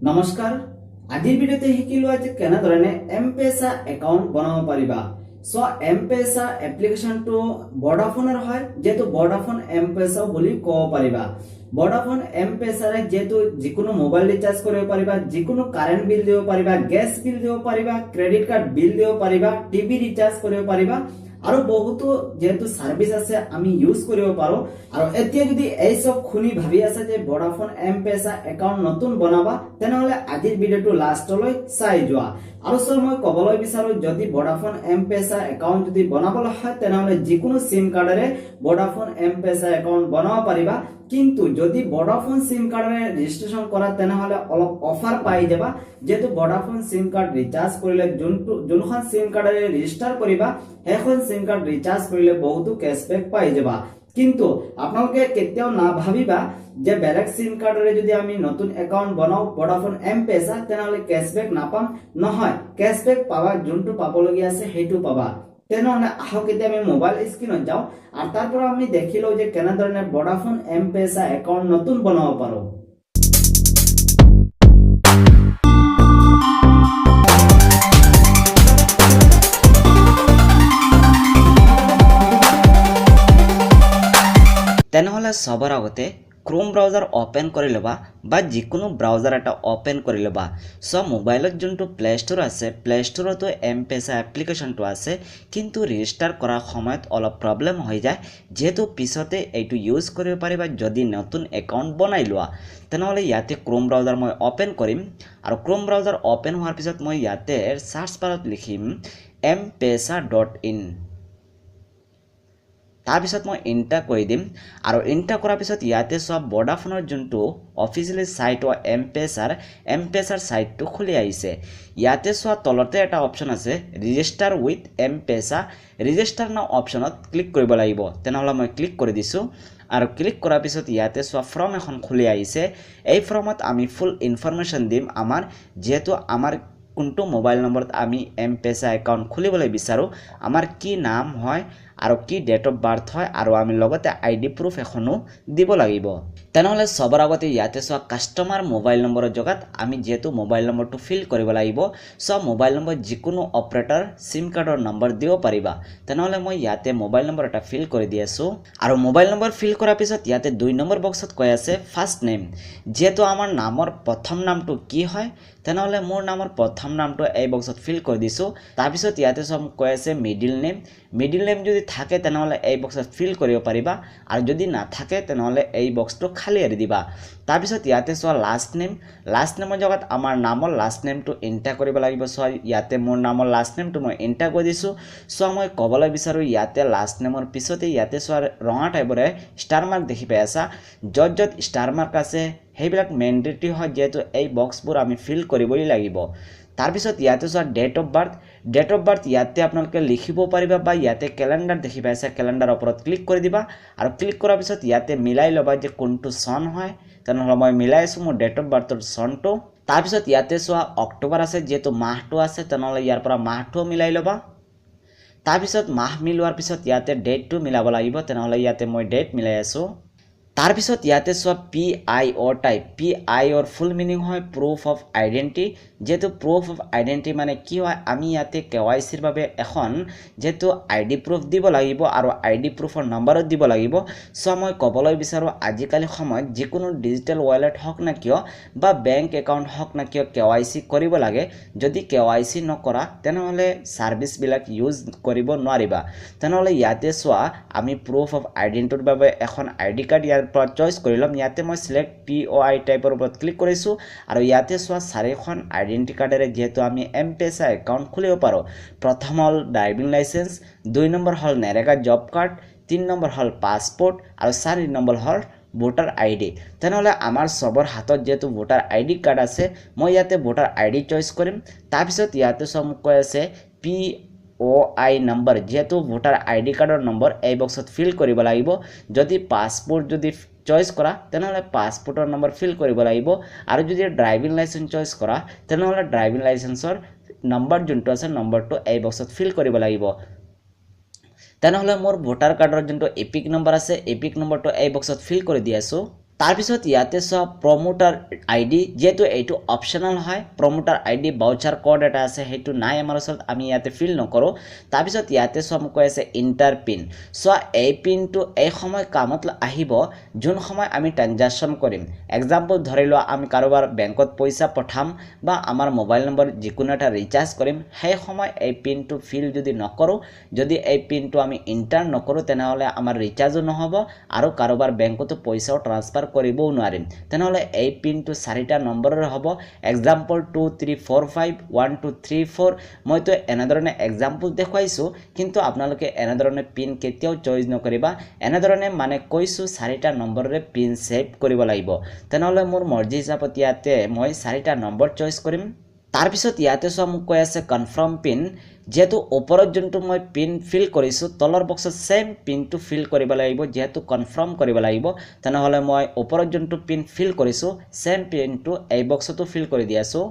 নমস্কাৰ, আজিৰ ভিডিঅ'তে শিকিলো যে কেনেধৰণে এম পেচা একাউণ্ট বনাব পাৰিবা। চ' এম পেচা এপ্লিকেশ্যনটো ভোডাফোনৰ হয়, যিহেতু ভোডাফোন এম পেচা বুলি ক'ব পাৰিবা। ভোডাফোন এম পেচাৰে যিহেতু যিকোনো মোবাইল ৰিচাৰ্জ কৰিব পাৰিবা, যিকোনো কাৰেণ্ট বিল দিব পাৰিবা, গেছ বিল দিব পাৰিবা, ক্ৰেডিট কাৰ্ড বিল দিব পাৰিবা, টিভি ৰিচাৰ্জ কৰিব পাৰিবা আৰু বহুতো যিহেতু চাৰ্ভিচ আছে আমি ইউজ কৰিব পাৰো। আৰু এতিয়া যদি এই চব শুনি ভাবি আছে যে ভোডাফোন এম পেচা একাউণ্ট নতুন বনাবা, তেনেহলে আজিৰ ভিডিঅ'টো লাষ্টলৈ চাই যোৱা। আৰু চোৱা, মই ক'বলৈ বিচাৰো, যদি ভোডাফোন এম পেচা একাউণ্ট যদি বনাবলৈ হয়, তেনেহলে যিকোনো চিম কাৰ্ডেৰে ভোডাফোন এম পেচা একাউণ্ট বনাব পাৰিবা। কিন্তু যদি ভোডাফোন চিম কাৰ্ডেৰে ৰেজিষ্ট্ৰেশ্যন কৰা, তেনেহলে অলপ অফাৰ পাই যাবা। যিহেতু ভোডাফোন চিম কাৰ্ড ৰিচাৰ্জ কৰিলে, যোনখন চিম কাৰ্ডেৰে ৰেজিষ্টাৰ কৰিবা, সেইখন চিম কাৰ্ড ৰিচাৰ্জ কৰিলে বহুতো কেছবেক পাই যাবা। কিন্তু আপোনালোকে কেতিয়াও নাভাবিবা যে বেলেগ চিম কাৰ্ডেৰে যদি আমি নতুন একাউণ্ট বনাও ভোডাফোন এম পেচা, তেনেহলে কেছবেক নাপাম। নহয়, কেছবেক পাবা, যোনটো পাবলগীয়া আছে সেইটো পাবা। তেনেহলে আহক, এতিয়া আমি মোবাইল স্ক্ৰীণত যাওঁ আৰু তাৰ পৰা আমি দেখি লওঁ যে কেনেধৰণে ভোডাফোন এম পেচা একাউণ্ট নতুন বনাব পাৰোঁ। তেনেহ'লে চবৰ আগতে ক্ৰোম ব্ৰাউজাৰ অ'পেন কৰি ল'বা বা যিকোনো ব্ৰাউজাৰ এটা অ'পেন কৰি ল'বা। চ' মোবাইলত যোনটো প্লে ষ্ট'ৰ আছে, প্লে ষ্ট'ৰতো এম পেচা এপ্লিকেশ্যনটো আছে, কিন্তু ৰেজিষ্টাৰ কৰাৰ সময়ত অলপ প্ৰব্লেম হৈ যায়। যিহেতু পিছতে এইটো ইউজ কৰিব পাৰিবা যদি নতুন একাউণ্ট বনাই লোৱা। তেনেহ'লে ইয়াতে ক্ৰোম ব্ৰাউজাৰ মই অ'পেন কৰিম আৰু ক্ৰোম ব্ৰাউজাৰ অ'পেন হোৱাৰ পিছত মই ইয়াতে চাৰ্চ বাৰত লিখিম mpesa.in। তাৰপিছত মই এণ্টাৰ কৰি দিম আৰু এণ্টাৰ কৰাৰ পিছত ইয়াতে চোৱা, ভোডাফোনৰ যোনটো অফিচিয়েলি ছাইট এম পেচাৰ, এম পেচাৰ ছাইটটো খুলি আহিছে। ইয়াতে চোৱা, তলতে এটা অপশ্যন আছে register with M Pesa. Register now অপশ্যনত ক্লিক কৰিব লাগিব। তেনেহ'লে মই ক্লিক কৰি দিছোঁ আৰু ক্লিক কৰাৰ পিছত ইয়াতে চোৱা, ফৰ্ম এখন খুলি আহিছে। এই ফৰ্মত আমি ফুল ইনফৰমেশ্যন দিম আমাৰ, যিহেতু আমাৰ কোনটো মোবাইল নম্বৰত আমি এম পেচা একাউণ্ট খুলিবলৈ বিচাৰোঁ, আমাৰ কি নাম হয় আৰু কি ডেট অফ বাৰ্থ হয় আৰু আমি লগতে আই ডি প্ৰুফ এখনো দিব লাগিব। তেনেহ'লে চবৰ আগতে ইয়াতে চোৱা, কাষ্টমাৰ মোবাইল নম্বৰৰ জেগাত আমি যিহেতু মোবাইল নম্বৰটো ফিল কৰিব লাগিব। চ' মোবাইল নম্বৰ যিকোনো অপাৰেটৰ চিম কাৰ্ডৰ নম্বৰ দিব পাৰিবা। তেনেহ'লে মই ইয়াতে মোবাইল নম্বৰ এটা ফিল কৰি দি আছোঁ আৰু মোবাইল নম্বৰ ফিল কৰাৰ পিছত ইয়াতে 2 নম্বৰ বক্সত কৈ আছে ফাৰ্ষ্ট নেম, যিহেতু আমাৰ নামৰ প্ৰথম নামটো কি হয়। তেনেহ'লে মোৰ নামৰ প্ৰথম নামটো এই বক্সত ফিল কৰি দিছোঁ। তাৰপিছত ইয়াতে চব কৈ আছে মিডিল নেম। মিডিল নেম যদি থাকে, তেনেহ'লে এই বক্সত ফিল কৰিব পাৰিবা আৰু যদি নাথাকে, তেনেহ'লে এই বক্সটো খালী এৰি দিবা। তাৰপিছত ইয়াতে চোৱা, লাষ্ট নেম। লাষ্ট নেমৰ জেগাত আমাৰ নামৰ লাষ্ট নেমটো এণ্টাৰ কৰিব লাগিব। চোৱা, ইয়াতে মোৰ নামৰ লাষ্ট নেমটো মই এণ্টাৰ কৰি দিছোঁ। চোৱা, মই ক'বলৈ বিচাৰোঁ, ইয়াতে লাষ্ট নেমৰ পিছতে ইয়াতে চোৱা, ৰঙা টাইপৰে ষ্টাৰ মাৰ্ক দেখি পাই আছা। য'ত য'ত ষ্টাৰ মাৰ্ক আছে, সেইবিলাক মেণ্ডেটৰী হয়, যিহেতু এই বক্সবোৰ আমি ফিল কৰিবই লাগিব। তাৰপিছত ইয়াতে চোৱা, date of birth. Date of birth ইয়াতে আপোনালোকে লিখিব পাৰিবা বা ইয়াতে কেলেণ্ডাৰ দেখি পাইছে, কেলেণ্ডাৰৰ ওপৰত ক্লিক কৰি দিবা আৰু ক্লিক কৰাৰ পিছত ইয়াতে মিলাই ল'বা যে কোনটো চন হয়। তেনেহ'লে মই মিলাই আছোঁ মোৰ ডেট অফ বাৰ্থৰ চনটো। তাৰপিছত ইয়াতে চোৱা, অক্টোবৰ আছে, যিহেতু মাহটো আছে, তেনেহ'লে ইয়াৰ পৰা মাহটোও মিলাই ল'বা। তাৰপিছত মাহ মিলোৱাৰ পিছত ইয়াতে ডেটটো মিলাব লাগিব। তেনেহ'লে ইয়াতে মই ডেট মিলাই আছোঁ। তাৰপিছত ইয়াতে চোৱা, পি আই অ' টাইপ। পি আই অ'ৰ ফুল মিনিং হয় প্ৰুফ অফ আইডেণ্টি। যিহেতু প্ৰুফ অফ আইডেণ্টি মানে কি হয়, আমি ইয়াতে কে ৱাই চিৰ বাবে এখন যিহেতু আই ডি প্ৰুফ দিব লাগিব আৰু আই ডি প্ৰুফৰ নম্বৰো দিব লাগিব। চ' মই ক'বলৈ বিচাৰোঁ, আজিকালি সময়ত যিকোনো ডিজিটেল ৱালেট হওক না কিয় বা বেংক একাউণ্ট হওক না কিয়, কে ৱাই চি কৰিব লাগে। যদি কে ৱাই চি নকৰা, তেনেহ'লে ছাৰ্ভিচবিলাক ইউজ কৰিব নোৱাৰিবা। তেনেহ'লে ইয়াতে চোৱা, আমি প্ৰুফ অফ আইডেণ্টিটিৰ বাবে এখন আই ডি কাৰ্ড ইয়াৰ পৰা চইচ কৰি ল'ম। ইয়াতে মই চিলেক্ট পি অ' আই টাইপৰ ওপৰত ক্লিক কৰিছোঁ আৰু ইয়াতে চোৱা, চাৰিখন আইডেণ্টি কাৰ্ডেৰে যিহেতু আমি এম পেচা একাউণ্ট খুলিব পাৰোঁ। প্ৰথম হ'ল ড্ৰাইভিং লাইচেঞ্চ, 2 নম্বৰ হ'ল নেৰেগা জব কাৰ্ড, 3 নম্বৰ হ'ল পাছপৰ্ট আৰু 4 নম্বৰ হ'ল ভোটাৰ আই ডি। তেনেহ'লে আমাৰ চবৰ হাতত যিহেতু ভোটাৰ আই ডি কাৰ্ড আছে, মই ইয়াতে ভোটাৰ আই ডি চইচ কৰিম। তাৰপিছত ইয়াতে চব মোক কৈ আছে পি অ' আই নম্বৰ, যিহেতু ভোটাৰ আই ডি কাৰ্ডৰ নম্বৰ এই বক্সত ফিল কৰিব লাগিব। যদি পাছপৰ্ট যদি চইচ কৰা, তেনেহ'লে পাছপৰ্টৰ নম্বৰ ফিল কৰিব লাগিব আৰু যদি ড্ৰাইভিং লাইচেঞ্চ চইচ কৰা, তেনেহ'লে ড্ৰাইভিং লাইচেঞ্চৰ নম্বৰ যোনটো আছে, নম্বৰটো এই বক্সত ফিল কৰিব লাগিব। তেনেহ'লে মোৰ ভোটাৰ কাৰ্ডৰ যোনটো এপিক নম্বৰ আছে, এপিক নম্বৰটো এই বক্সত ফিল কৰি দি আছোঁ। তাৰপিছত ইয়াতে চোৱা প্ৰমোটাৰ আই ডি, যিহেতু এইটো অপশ্যনেল হয়। প্ৰমোটাৰ আই ডি বাউচাৰ ক'ড এটা আছে, সেইটো নাই আমাৰ ওচৰত, আমি ইয়াতে ফিল নকৰোঁ। তাৰপিছত ইয়াতে চোৱা, মোক কৈ আছে ইণ্টাৰ পিন। চোৱা, এই পিনটো এই সময় কামত আহিব যোন সময় আমি ট্ৰেনজেকশ্যন কৰিম। এক্সাম্পল ধৰি লোৱা, আমি কাৰোবাৰ বেংকত পইচা পঠাম বা আমাৰ মোবাইল নম্বৰ যিকোনো এটা ৰিচাৰ্জ কৰিম, সেই সময় এই পিনটো ফিল যদি নকৰোঁ, যদি এই পিনটো আমি ইণ্টাৰ নকৰোঁ, তেনেহ'লে আমাৰ ৰিচাৰ্জো নহ'ব আৰু কাৰোবাৰ বেংকতো পইচাও ট্ৰান্সফাৰ কৰিবও নোৱাৰিম। তেনেহ'লে এই পিনটো চাৰিটা নম্বৰৰ হ'ব। Example 2 3 4 5, 1 2 3 4। মইতো এনেধৰণে এক্সাম্পল দেখুৱাইছোঁ, কিন্তু আপোনালোকে এনেধৰণে পিন কেতিয়াও চইচ নকৰিবা। এনেধৰণে মানে কৈছোঁ, চাৰিটা নম্বৰেৰে পিন ছেভ কৰিব লাগিব। তেনেহ'লে মোৰ মৰ্জি হিচাপত ইয়াতে মই চাৰিটা নম্বৰ চইচ কৰিম। তাৰপিছত ইয়াতে চোৱা, মোক কৈ আছে কনফাৰ্ম পিন। যিহেতু ওপৰত যোনটো মই পিন ফিল কৰিছোঁ, তলৰ বক্সত ছেইম পিনটো ফিল কৰিব লাগিব, যিহেতু কনফাৰ্ম কৰিব লাগিব। তেনেহ'লে মই ওপৰত যোনটো পিন ফিল কৰিছোঁ, ছেইম পিনটো এই বক্সতো ফিল কৰি দি আছোঁ।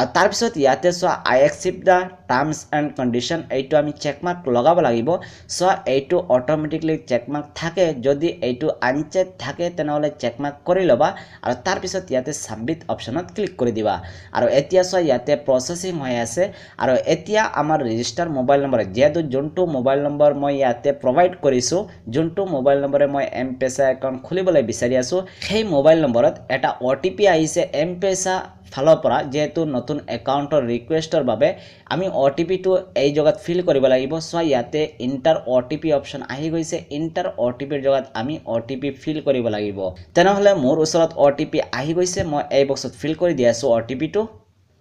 আৰু তাৰপিছত ইয়াতে চোৱা, "I accept the terms and condition", এইটো আমি চেকমাৰ্ক লগাব লাগিব। চোৱা, এইটো অট'মেটিকলি চেকমাৰ্ক থাকে। যদি এইটো আনচেক থাকে, তেনেহ'লে চেকমাৰ্ক কৰি ল'বা আৰু তাৰপিছত ইয়াতে ছাবমিট অপশ্যনত ক্লিক কৰি দিবা। আৰু এতিয়া চোৱা, ইয়াতে প্ৰচেছিং হৈ আছে। আৰু এতিয়া আমাৰ ৰেজিষ্টাৰ মোবাইল নম্বৰ, যিহেতু যোনটো মোবাইল নম্বৰ মই ইয়াতে প্ৰভাইড কৰিছোঁ, যোনটো মোবাইল নম্বৰে মই এম পেচা একাউণ্ট খুলিবলৈ বিচাৰি আছোঁ, সেই মোবাইল নম্বৰত এটা অ' টি পি আহিছে এম পেচা ফালৰ পৰা। যিহেতু নতুন একাউণ্টৰ ৰিকুৱেষ্টৰ বাবে আমি অ' টি পিটো এই জেগাত ফিল কৰিব লাগিব। চোৱা, ইয়াতে ইণ্টাৰ অ' টি পি অপশ্যন আহি গৈছে। ইণ্টাৰ অ' টি পিৰ জেগাত আমি অ' টি পি ফিল কৰিব লাগিব। তেনেহ'লে মোৰ ওচৰত অ' টি পি আহি গৈছে, মই এই বক্সত ফিল কৰি দি আছোঁ অ' টি পিটো।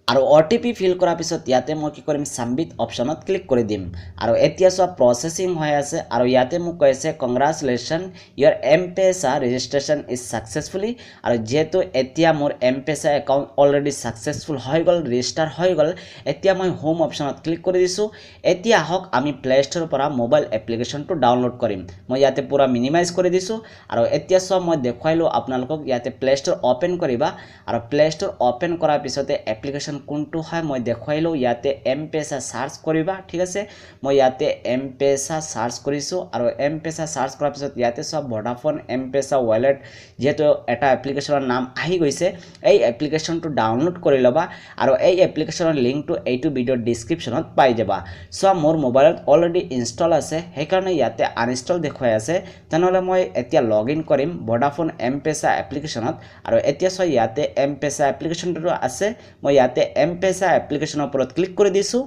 আৰু অ' টি পি ফিল কৰাৰ পিছত ইয়াতে মই কি কৰিম? ছাবমিট অপশ্যনত ক্লিক কৰি দিম। আৰু এতিয়া চোৱা, প্ৰচেছিং হৈ আছে। আৰু ইয়াতে মোক কৈ আছে, "Congratulation, your M-Pesa registration is successfully." আৰু যিহেতু এতিয়া মোৰ এম পেচা একাউণ্ট অলৰেডি ছাকচেছফুল হৈ গ'ল, ৰেজিষ্টাৰ হৈ গ'ল, এতিয়া মই হোম অপশ্যনত ক্লিক কৰি দিছোঁ। এতিয়া আহক, আমি প্লে ষ্ট'ৰৰ পৰা মোবাইল এপ্লিকেশ্যনটো ডাউনলোড কৰিম। মই ইয়াতে পূৰা মিনিমাইজ কৰি দিছোঁ। আৰু এতিয়া চোৱা, মই দেখুৱাইলোঁ আপোনালোকক, ইয়াতে প্লে ষ্ট'ৰ অ'পেন কৰিবা আৰু প্লে ষ্ট'ৰ অ'পেন কৰাৰ পিছতে এপ্লিকেশ্যন কোনটো হয় মই দেখুৱাইলোঁ। ইয়াতে এম পেচা চাৰ্চ কৰিবা, ঠিক আছে? মই ইয়াতে এম পেচা চাৰ্চ কৰিছোঁ। আৰু এম পেচা চাৰ্চ কৰাৰ পিছত ইয়াতে চব ভডাফোন এম পেচা ৱালেট যিহেতু এটা এপ্লিকেশ্যনৰ নাম আহি গৈছে, এই এপ্লিকেশ্যনটো ডাউনলোড কৰি ল'বা। আৰু এই এপ্লিকেশ্যনৰ লিংকটো এইটো ভিডিঅ'ৰ ডিছক্ৰিপশ্যনত পাই যাবা। চোৱা, মোৰ মোবাইলত অলৰেডি ইনষ্টল আছে, সেইকাৰণে ইয়াতে আনইনষ্টল দেখুৱাই আছে। তেনেহ'লে মই এতিয়া লগ ইন কৰিম ভডাফোন এম পেচা এপ্লিকেশ্যনত। আৰু এতিয়া চোৱা, ইয়াতে এম পেচা এপ্লিকেশ্যনটো আছে। মই ইয়াতে এম পেচা এপ্লিকেশ্যনৰ ওপৰত ক্লিক কৰি দিছোঁ।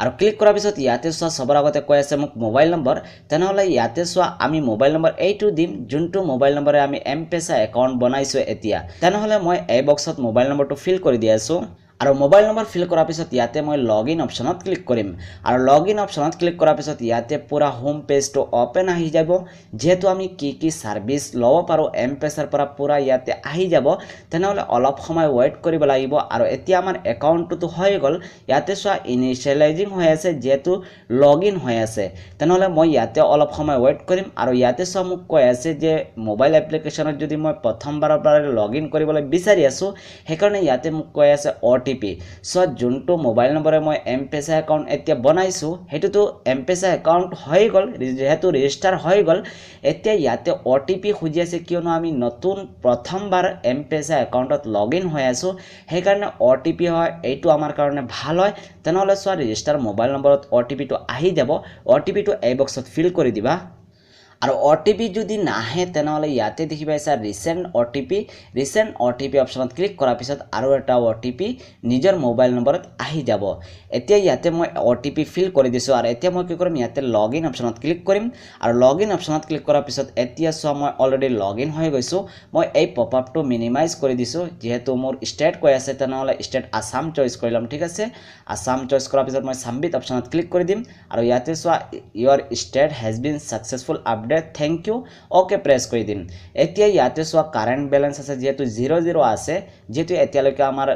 আৰু ক্লিক কৰাৰ পিছত ইয়াতে চোৱা, চবৰ আগতে কৈ আছে মোক মোবাইল নম্বৰ। তেনেহ'লে ইয়াতে চোৱা, আমি মোবাইল নম্বৰ এইটো দিম যোনটো মোবাইল নম্বৰে আমি এম পেচা একাউণ্ট বনাইছোঁ এতিয়া। তেনেহ'লে মই এই বক্সত মোবাইল নম্বৰটো ফিল কৰি দি আছোঁ। আৰু মোবাইল নম্বৰ ফিল কৰাৰ পিছত ইয়াতে মই লগ ইন অপশ্যনত ক্লিক কৰিম। আৰু লগ ইন অপশ্যনত ক্লিক কৰাৰ পিছত ইয়াতে পূৰা হোম পেজটো অ'পেন আহি যাব। যিহেতু আমি কি কি ছাৰ্ভিচ ল'ব পাৰোঁ এম পেচাৰ পৰা, পূৰা ইয়াতে আহি যাব। তেনেহ'লে অলপ সময় ৱেইট কৰিব লাগিব। আৰু এতিয়া আমাৰ একাউণ্টটোতো হৈ গ'ল। ইয়াতে চোৱা, ইনিচিয়েলাইজিং হৈ আছে, যিহেতু লগ ইন হৈ আছে। তেনেহ'লে মই ইয়াতে অলপ সময় ৱেইট কৰিম। আৰু ইয়াতে চোৱা, মোক কৈ আছে যে মোবাইল এপ্লিকেশ্যনত যদি মই প্ৰথমবাৰৰ পৰা লগ ইন কৰিবলৈ বিচাৰি আছোঁ, সেইকাৰণে ইয়াতে মোক কৈ আছে অ' টি পি। চ' যোনটো মোবাইল নম্বৰে মই এম পেচা একাউণ্ট এতিয়া বনাইছোঁ, সেইটোতো এম পেচা একাউণ্ট হৈ গ'ল, যিহেতু ৰেজিষ্টাৰ হৈ গ'ল। এতিয়া ইয়াতে অ' টি পি খুজি আছে, কিয়নো আমি নতুন প্ৰথমবাৰ এম পেচা একাউণ্টত লগ ইন হৈ আছোঁ, সেইকাৰণে অ' টি পি হয়, এইটো আমাৰ কাৰণে ভাল হয়। তেনেহ'লে চোৱা, ৰেজিষ্টাৰ মোবাইল নম্বৰত অ' টি পিটো আহি যাব। অ' টি পিটো এই বক্সত ফিল কৰি দিবা। আৰু অ' টি পি যদি নাহে, তেনেহ'লে ইয়াতে দেখি পাইছা ৰিচেণ্ট অ' টি পি। ৰিচেণ্ট অ' টি পি অপশ্যনত ক্লিক কৰাৰ পিছত আৰু এটা অ' টি পি নিজৰ মোবাইল নম্বৰত আহি যাব। এতিয়া ইয়াতে মই অ' টি পি ফিল কৰি দিছোঁ। আৰু এতিয়া মই কি কৰিম? ইয়াতে লগ ইন অপশ্যনত ক্লিক কৰিম। আৰু লগ ইন অপশ্যনত ক্লিক কৰাৰ পিছত এতিয়া চোৱা, মই অলৰেডি লগ ইন হৈ গৈছোঁ। মই এই পপ আপটো মিনিমাইজ কৰি দিছোঁ। যিহেতু মোৰ ষ্টেট কৈ আছে, তেনেহ'লে ষ্টেট আছাম চইচ কৰি ল'ম, ঠিক আছে? আছাম চইচ কৰাৰ পিছত মই ছাবমিট অপশ্যনত ক্লিক কৰি দিম। আৰু ইয়াতে চোৱা, "Your state has been successful update, thank you", OK press কৰি দিম। এতিয়া ইয়াতে চোৱা, কাৰেণ্ট বেলেঞ্চ আছে যিহেতু 0 0 আছে, যিহেতু এতিয়ালৈকে আমাৰ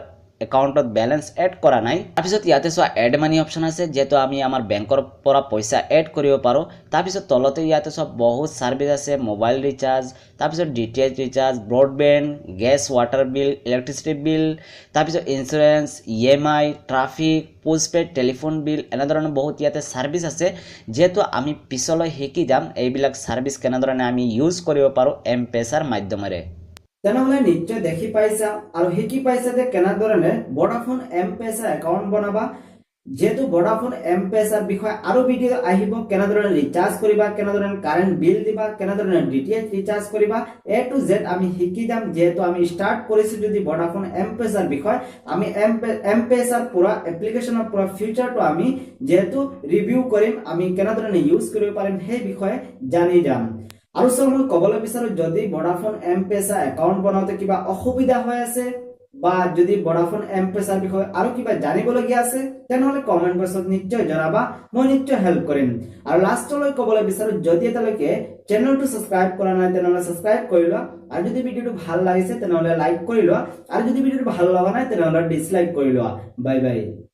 একাউণ্টত বেলেঞ্চ এড কৰা নাই। তাৰপিছত ইয়াতে চোৱা এড মানি অপশ্যন আছে, যিহেতু আমি আমাৰ বেংকৰ পৰা পইচা এড কৰিব পাৰোঁ। তাৰপিছত তলতে ইয়াতে চব বহুত ছাৰ্ভিচ আছে, মোবাইল ৰিচাৰ্জ, তাৰপিছত DTH recharge, broadband, gas, water bill, electricity bill, তাৰপিছত insurance, EMI, traffic, postpaid telephone bill, এনেধৰণৰ বহুত ইয়াতে ছাৰ্ভিচ আছে। যিহেতু আমি পিছলৈ শিকি যাম এইবিলাক ছাৰ্ভিচ কেনেধৰণে আমি ইউজ কৰিব পাৰোঁ এম পেচাৰ মাধ্যমেৰে। তেনেহ'লে নিশ্চয় দেখি পাইছা আৰু শিকি পাইছা যে কেনেধৰণে ভোডাফোন এম পেচা একাউণ্ট বনাবা। যিহেতু ভোডাফোন এম পেচাৰ বিষয়ে আৰু ভিডিঅ' আহিব, কেনেধৰণে ৰিচাৰ্জ কৰিবা, কেনেধৰণে কাৰেণ্ট বিল দিবা, কেনেধৰণে ডিটিএইচ ৰিচাৰ্জ কৰিবা, এ টু জেড আমি শিকি যাম। যিহেতু আমি ষ্টাৰ্ট কৰিছোঁ যদি ভোডাফোন এম পেচাৰ বিষয়ে, আমি এম পেচাৰ পুৰা এপ্লিকেশ্যনৰ পুৰা ফিউচাৰটো আমি যিহেতু ৰিভিউ কৰিম, আমি কেনেধৰণে ইউজ কৰিব পাৰিম সেই বিষয়ে জানি যাম। আৰু ছাৰ, মই ক'বলৈ বিচাৰোঁ, যদি ভোডাফোন এম পেচা একাউণ্ট বনাওঁতে কিবা অসুবিধা হৈ আছে বা যদি ভোডাফোন এম পেচাৰ বিষয়ে আৰু কিবা জানিবলগীয়া আছে, তেনেহ'লে কমেণ্ট বক্সত নিশ্চয় জনাবা, মই নিশ্চয় হেল্প কৰিম। আৰু লাষ্টলৈ ক'বলৈ বিচাৰোঁ, যদি এতিয়ালৈকে চেনেলটো ছাবস্ক্ৰাইব কৰা নাই, তেনেহ'লে ছাবস্ক্ৰাইব কৰি লোৱা। আৰু যদি ভিডিঅ'টো ভাল লাগিছে, তেনেহ'লে লাইক কৰি লোৱা। আৰু যদি ভিডিঅ'টো ভাল লগা নাই, তেনেহ'লে ডিছলাইক কৰি লোৱা। Bye bye.